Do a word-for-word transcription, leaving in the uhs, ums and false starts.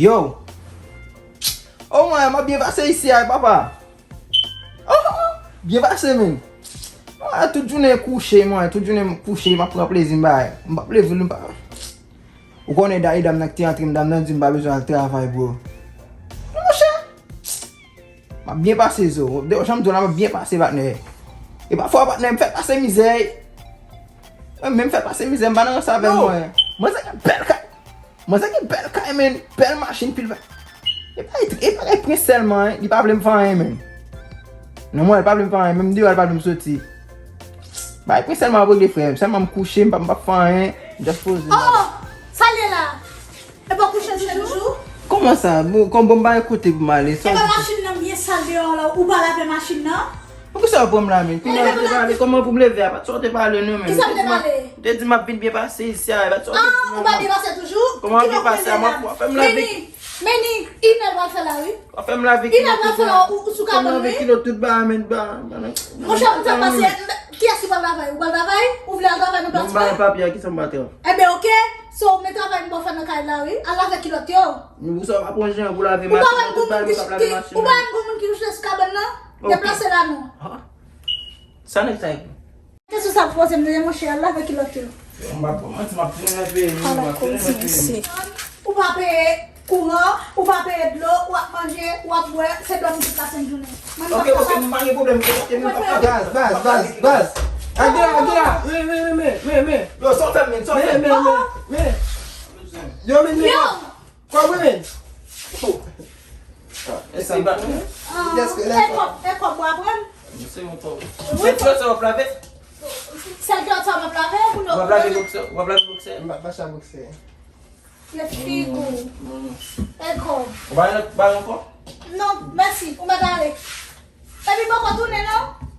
Yo! O mwen, m ap byen pase isi a, papa. Oh, oh, oh. Byen pase, men. Ah, tout jounen kouche, mwen. Tout jounen m kouche, m ap pran plezi, m bay. M p ap leve, m pa. Ou konnen, dayè, dam nan ki te antre m, dam nan di m pa bezwen al travay, bro. Non, monchè. M ap byen pase, zo. De, jan m di w la, m ap byen pase, patnè. E pafwa, patnè, m fè pase mizè. Mwen menm fè pase mizè, m pa nan rans avè l, mwen. Mwen, se yon bèl ka. Manzè gen bèl kay, men, bèl machin, pil va. E pa, e pa gen prens sèlman, li pa vle m fè anyen, men. Non, mwen, li pa vle m fè anyen, menm deyò, li pa vle m soti. Bay prens sèlman ap regle, frè m. Sèlman m kouche, m pa, m p ap fè anyen, m just poze m. Oh! Sa l ye la? E pa kouche se toujou? Kòman sa? Bon, kòm bon, m pa gen kote pou m ale. E pa machin nan byen sal deyò la, ou pa lave machin nan? Poukisa w pran m la, men? Kounya w te pale, kòman pou m leve a? Bat sa w te pale, non, men. Kisa m te pale? Ou te di m ap vin byen pase isi a, bat sa w te di m la. Ah, ou pa byen pase toujou? Kòman w ap byen pase a? W ap fè m lave. Meni, Meni, inè pral fè la, wi. W ap fè m lave kilot tout bagay. Inè pral fè la, ou, ou sou kabann, wi. Fè m lave kilot tout bagay, men, ba, ba, ba. Monchè, ou fè pase, kiyès ki pral travay? Ou pral travay? Ou vle al travay, nou pral travay? Bon, m ba w papye a, kisa m ba w travay? Enben, oke. So, men travay m ba w fè nan kay la, wi. Al lave kilot yo. Ou sa w pa pran jan pou lave machin nan, tout bagay mwen k ap lave machin nan. Ou pa wè m gon moun ki kouche sou kabann nan? Deplase la non. Ha? Sa nèg sa ye? Te sou sa pou poze m, monchè, al lave kilot yo. M pa pran manti, m ap tounen nan peyi m, m ap tounen nan peyi m. Ou pa peye kouran, ou pa peye dlo, w ap manje, w ap bwè, se dòmi tout lasent jounen. Mwen m p ap fè sa. Ok, ok, m pa gen pwoblèm, ok, men m p ap fè. Baz, baz, baz, baz. Adela, Adela. Men, men, men, men, men, men. Yo, sa w fè m, men, sa w fè m. Men, men, men, men. Yo, men, men. Yo! Kòb wi, men. Oh. Ah, e sa. Ah, e kòb, e kòb w ap pran? Se yon kòb. Wi, sèl kilòt sa w ap lave? Sèl kilòt sa w ap lave pou nou. W ap lave boksè, w ap lave boksè. M pa, pa sa boksè. Lè figi w. Mm. E kòb. Ou pa gen lòt bagay ankò? Non, mèsi. Ou mèt ale. Epi poko tounen non.